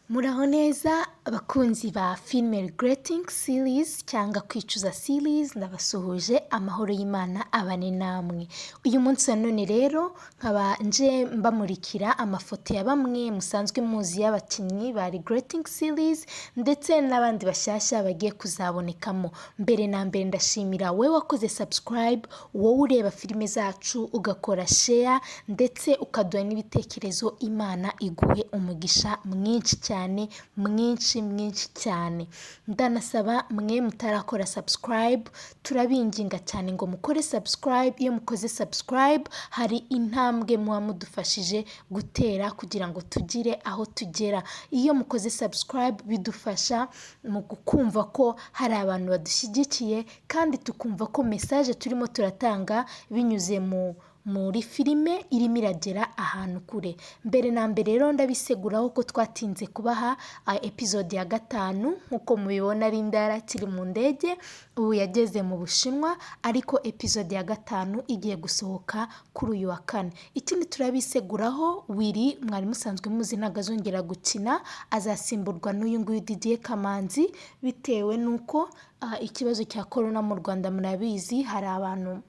Muraho neza abakunzi ba filime Regretting Series cyangwa Kwicuza Series, ndabasuhuje, amahoro y'Imana abane namwe. Uyu munsi wa none rero nkaba nje mbamurikira amafoto ya bamwe musanzwe muzi y'abakinnyi ba Regretting Series ndetse n'abandi bashyashya bagiye kuzabonekamo. Mbere na mbere ndashimira wowe wakoze subscribe, wowe ureba filime zacu ugakora share ndetse ukaduha n'ibitekerezo. Imana iguhe umugisha mwinshi cyane, mwinshi mwinshi cyane. Ndanasaba mwe mutarakora subscribe, turabinginga cyane ngo mukore subscribe. Iyo mukoze subscribe hari intambwe muba mudufashije gutera kugira ngo tugire aho tugera. Iyo mukoze subscribe bidufasha mu kumva ko hari abantu badushyigikiye, kandi tukumva ko message turimo turatanga binyuze muri filime irimo iragera ahantu kure. Mbere na mbere rero ndabiseguraho ko twatinze kubaha episode ya 5. Nk'uko mubibona, Linda yarakiri mu ndege, ubu yageze mu Bushinwa, ariko episode ya 5 igiye gusohoka kuri uyu wa kane. Ikindi turabiseguraho, Willy mwari musanzwe muzi ntabwo azongera gukina, azasimburwa n'uyu nguyu Didier Kamanzi, bitewe n'uko ikibazo cya corona mu Rwanda murabizi, hari abantu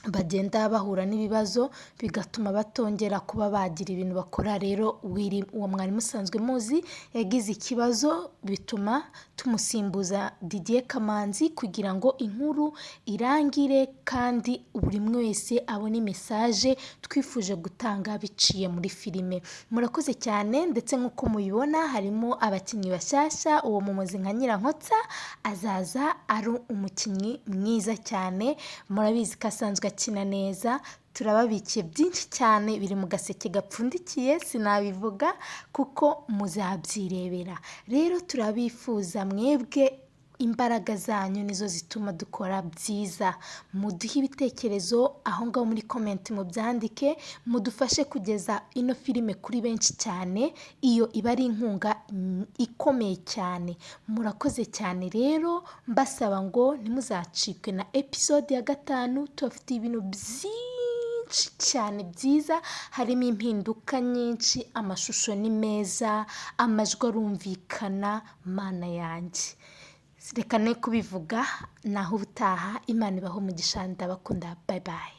bagenda bahura n'ibibazo bigatuma batongera kuba bagira ibintu bakora. Rero Willy uwo mwari musanzwe muzi yagize ikibazo, bituma tumusimbuza Didier Kamanzi kugira ngo inkuru irangire kandi buri umwe wese abone message twifuje gutanga biciye muri filime. Murakoze cyane. Ndetse nk'uko mubibona harimo abakinnyi bashyashya. Uwo mumuzi nka Nyirankotsa, azaza ari umukinnyi mwiza cyane, murabizi ko asanzwe akina neza. Turababikiye byinshi cyane biri mu gaseke gapfundikiye, sinabivuga kuko muzabyirebera. Rero turabifuza mwebwe, imbaraga zanyu nizo zituma dukora byiza. Muduhe ibitekerezo aho ngaho muri comment, mubyandike, mudufashe kugeza ino filime kuri benshi cyane. Iyo iba ari inkunga ikomeye cyane. Murakoze cyane. Rero mbasaba ngo ntimuzacikwe na episode ya 5. Tubafitiye ibintu byinshi cyane byiza, harimo impinduka nyinshi, amashusho ni meza, amajwi arumvikana. Mana yanjye, reka ne kubivuga. Naho ubutaha, Imana ibahe umugisha, ndabakunda, bye bye.